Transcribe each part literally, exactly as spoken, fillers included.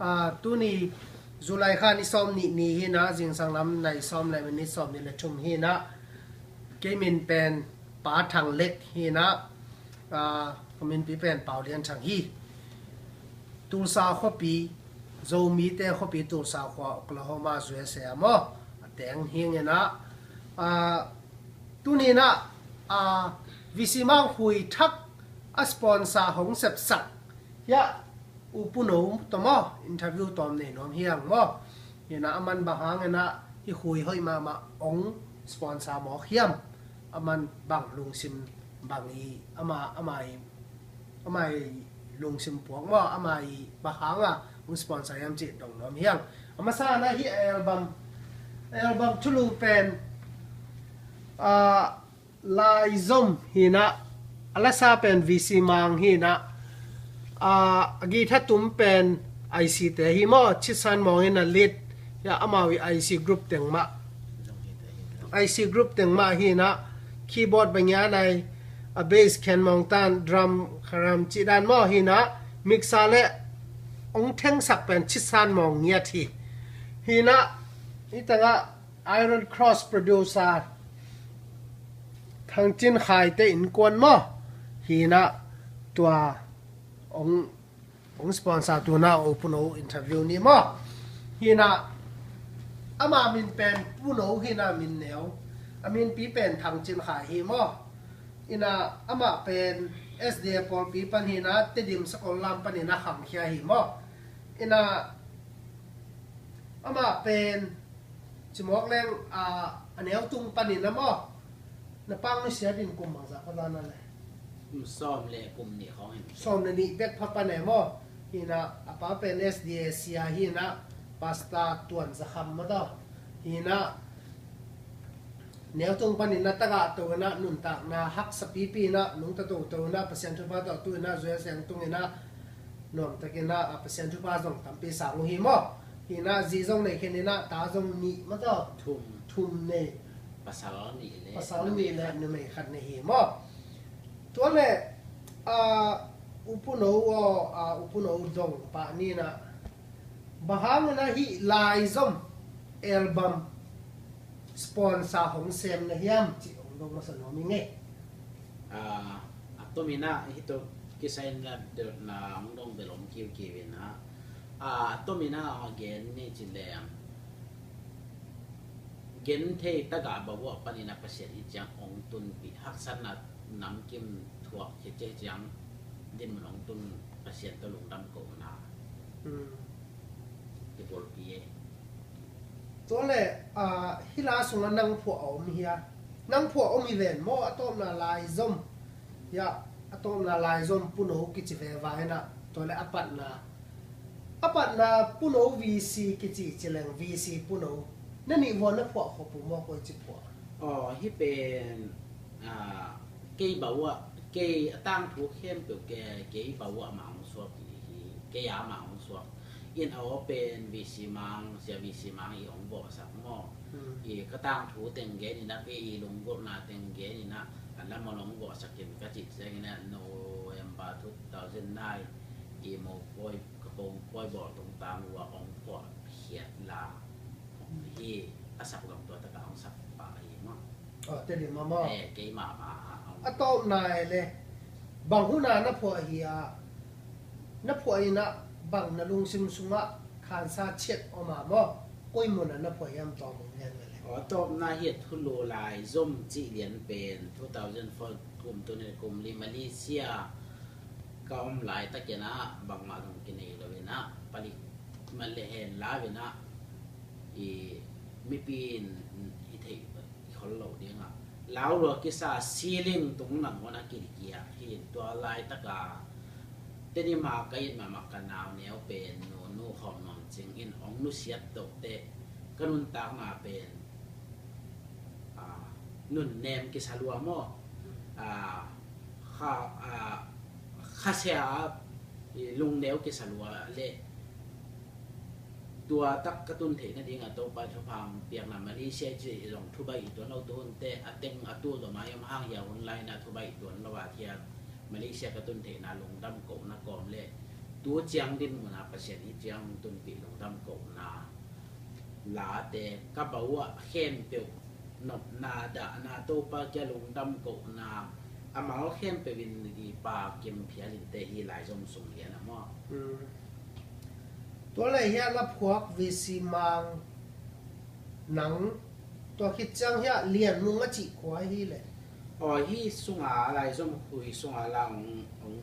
Ah, tuni July kha ni sawm nih ni hi-in ah, zingsang lam nai sawm le minit sawm nih le thum hi-in ah, kei min pen Pa Thang Lek hi-in ah, ah, ka minpi pen Pau Lian Thang hi. Tulsa khuapi, Zomite khuapi Tulsa khua, Oklahoma, U S A maw, a teng hi ing in ah, ah, tuni-in ah, ah, V C Mang Hui Thak a sponsor hong sepsak hiah U Pu No tawh maw, interview tawm nei nuam hi hang maw. Hi-in ah aman bang hangin ah hih hui hoih mahmah hong sponsor mawk hiam? Aman bang lungsim, bang i, ama, ama i, ama i lungsim puak maw, ama i bang hangin ah hong sponsor hiam cih dong nuam hi hang. A masa-in ah hih album, album thulu pen, ah, Laizom hi-in ah, a lasa pen V C Mang hi-in ah, ah, a guitar tum pen I C te hi maw, Chitsan Mawng in a lead, hiah amau i I C group teng mah, I C group teng mah hi-in ah, keyboard Bangianai, a bass Khen Mawng Tan, drum Kharam Cih Dan maw, hi-in ah, mixer le hong thengsak pen Chitsan Mawng Ngiat hi. Hi-in ah, hi tengah Iron Cross producer Thang Cin Khai te innkuan maw, hi-in ah tua hong, hong sponsor, tu-in ah U Pu No interview ni maw. Hi-in ah ama min pen Pu No hi-in ah, min neu, a minpi pen Thang Cin Khai hi maw. Hi-in ah amah pen S D A pawlpi pan hi-in ah, Tedim Sakollam panin a khangkhia hi maw. Hi-in ah amah pen cimawk leng, ah, a neu tung panin ah maw, na pa nusiat in kum bangzah pha ta na le? Kum sawm le kum nih khawng in. Sawm le nih bek pha pan e maw. Hi-in ah a pa pen S D A sia hi-in ah, Pastor Tuan Za Kham maw tawh. Hi-in ah neu tung panin ah tagah to-in ah, nuntakna haksa pipi-in ah nungta toto-in ah, Pasian thupha tawh tu-in ah U S A hong tung-in ah, nuamtakin ah, a Pasian thupha zong tampi sang uh hi maw. Hi-in ah zi zong nei khin in ah, ta zong nih maw tawh, thum, thum nei. Pasal nih le, pasal nih le numei khat nei hi maw. Tua le, ah, U Pu No aw, ah, U Pu No dong pah ni-in ah, bang hangin ah hih Laizom album sponsor hong sem na hiam cih hong dong masa nuam ing ei. Ah, a tomin ah hih tawh kisai-in ah dotna hong dong bel om kiukiu in ah, ah, a tomin ah a gen ni ci leng, genthei tagah babuah panin ah Pasian hih ciang hong tunpih, haksatna namkim thuak khit ciang dinmun hong tun, Pasian tawh lungdam kohna. Hmm. Kipulpi e. Tua le, ah, hih la sungah nang phuah a om hia? Nang phuah om hi ven maw, a tawpna Laizom. Hiah, a tawpna Laizom Pu No kici veva in ah, tua le a patna, a patna Pu No V C kici ci leng, V C Pu No. Na nih vua na phuah khop uh maw, koici phuah? Aw, hih pen, ah, kei babuah, kei a tangthu khempeuh kei, kei babuah mah hong suak hi, kei a mah hong suak. In a aw pen V C Mang, sia V C Mang i hong bawhsak maw. Hmm. I ka tangthu teng gen in ah, kei i lunggulhna teng gen in ah, a lam hong bawhsak in ka cih ciangin ah, November two thousand nine, i mopawi, ka mopawi bawl tungtang uh ah hong phuah khiat la. Hi, a sak zong tua takah hong sak pah hi maw. Aw, Tedim ah maw. Eh, keimah mah ah, a tawpna e le, bang hun ah na phuah hi a, na phuah in ah bang na lungsim sungah khansa ciat om a maw, koi mun ah na phuah hiam, tawm hong gen ve le. Aw, a tawpna hi a thulu Laizom cih lian pen two thousand four kum, tuni kum li Malaysia ka om laitakin ah bangmah zong kinei lo in ah, palik mah le hen lau in ah, i mipi in i theih i khol lo ding ah, lau lua kisa, ceiling tung nangawn a kikiak hi. Tua laitaka Tedim ah ka it mahmah ka nau neu pen Nunu Khawm Nuam Cing in hong nusiat toh teh ka nuntakna pen, ah, nunnem kisa lua maw. Ah, kha, ah, khasia, i lungneu kisa lua le, tua tak ka tun theih nading a Topa thupha hong piakna, Malaysia ci zong thubaih i tuan lo, tuhun teh a teng a tul dom a i om hang hi a, hun lai in ah thubaih i tuan lo a, thiang Malaysia ka tun theihna lungdam kohna kawm le tu ciang dinmun ah Pasian hih ciang hong tunpih lungdam kohna late ka bau ah khempeuh nopna dahna Topa kia lungdam kohna a mal khempeuh in i Pa Kim Phial Lin te hi lai zom sung lian a maw. Tua le hiah la phuak V C Mang nang tua khit ciang hiah Lian Mung a cih khua hi le. Aw, hi sunga lai zom khui sunga la hong hong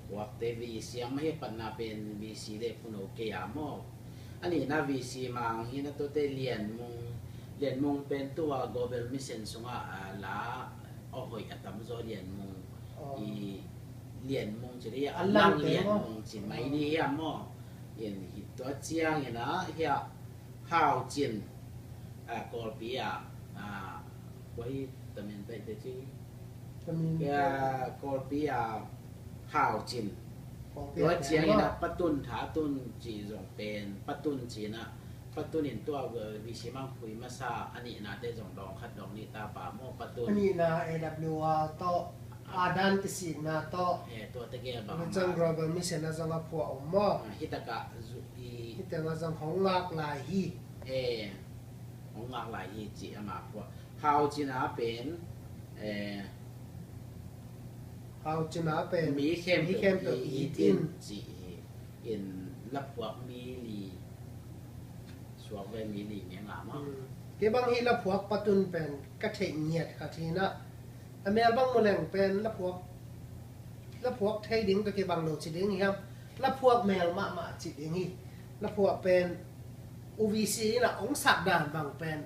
phuakte V C ang mah hi patna pen V C le phuno kei a maw. A nihna V C Mang hi na tuate Lian Mung, Lian Mung pen tua Global Mission sungah a la a hoih a tamzaw Lian Mung i Lian Mung ci le a lang Lian Mung ci mai ni hiam maw. In hi tua ciangin ah hiah Hau Cin a Kawlpi ah a kua hi tamin taite ci a Kawlpi a Hau Cin tua ciangin ah Patun Tha Tun ci zong pen Patun cin ah Patun in tua V C Mang khui masa a nihnate zong dawng khat dawng nih ta pa maw Patun. A nihna A W R tawh a dan kisikna tawh. He, tua tegel bang Global Mission a zong a phuah om maw. Hitakah zu i. Hitengah zong hong ngak lai hi. He, hong ngak lai hi ci ama phuah. Hau Cin a pen Hau Cin a pen mi khempeuh it in ci hi. In la phuak mi li suak ve mi li mi nga maw. Kei bang hi la phuak Patun pen ka theih ngiat khat hi na. A mel bang mu leng pen la phuak la phuak thei ding ka kei bang lo ci ding hiam. La phuak mel mahmah ci ding hi. La phuak pen U V C in a hong sak dan bang pen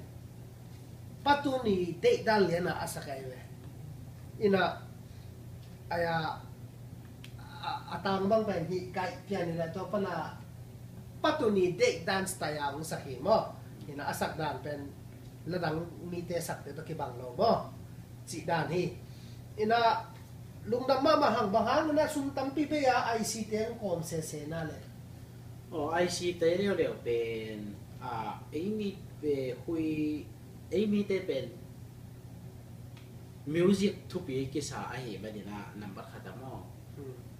Patun i deih dan lian a a sak ai ve. In a ai a a tang bang pen hih kaih pian in a tua pan a Patun i deih dan style a hong sak hi maw. In a a sak dan pen la dang mite sakte tawh kibang lo maw. Cih dan hi. In a lungdam mahmah hang bang hang in a sum tampi bei a I C te hong kawm sese na le. Aw, I C te leuleu pen a ei mi pe hui ei mite pen music thupi kisa ahi manin a nambat khat a maw.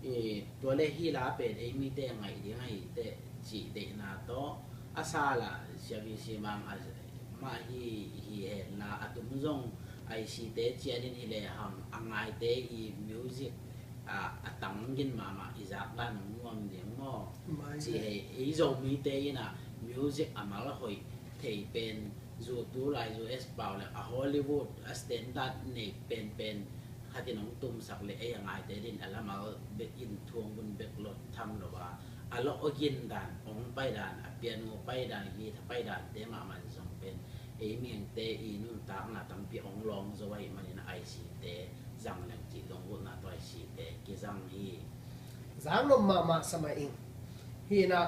I tua le hi la pen ei mite ngaih ding ahi teh cih deihna tawh a sa la sia V C Mang a mah hi hi hen la a tum zong I C te cianin hi le hang a ngaite i music a a tang gin mahmah i zak dan hong nuam ding maw. Ci hei ei Zomite in a music a mal hoih thei pen zu tu lai U S pau le a Hollywood a standard nei penpen khatin hong tumsak le ei a ngaite din a lamal bek in thuang bun bek lot tham lo a a lawh a gin dan hong pai dan a pian ngu pai dan guitar pai dan te mahmah zong pen ei mihingte i nuntakna tampi hong lawng zo ahi manin a I C te zang leng cih dong gulhna tawh I C te kizang hi. Zang nop mahmah sa mah ing. Hi na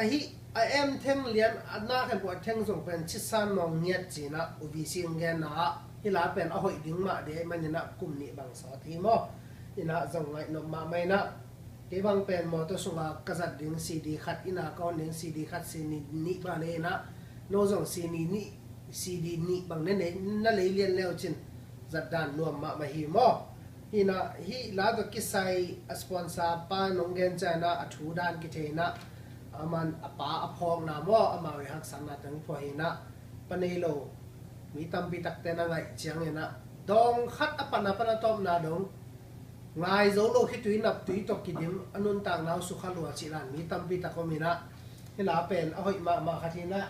ahi a em theng lian a na theng pua theng zong pen chisan mawng ngiat cina U V C hong genna ah hi la pen a hoih ding mah dei manin a kum nih bang sawt hi maw. Ina zong ngaih nop mahmah ina kei bang pen mawtaw sunga ka zat ding C D khat ina ka hon ding C D khat C D nih bang le ina no zong C D nih C D nih bang na nei na lei lian leu cin zat dan nuam mahmah hi maw. Hina hih la tawh kisai a sponsor pa nong gen ciangin a thu dan kithei ina a man a pa a phawkna maw amau i haksatna teng phuah hi ina pa nei lo mi tampi takte na ngaih ciangin a dawng khat a pan a pan a tawpna dong ngai zo lo khitui naptui tawh kidim a nuntakna uh sukha lua cih dan mi tampi tak om ina hih la pen a hoih mahmah khat hi ina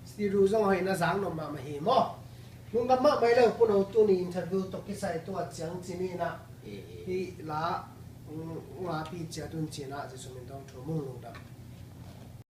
studio zong a hoih ina zang nop mahmah hi maw. Lungdam mahmah hi lo Pu No tuni interview tawh kisai tuat ciang cin ina hih la ngapi ciat un cina Jesu min tawng thu mung lungdam.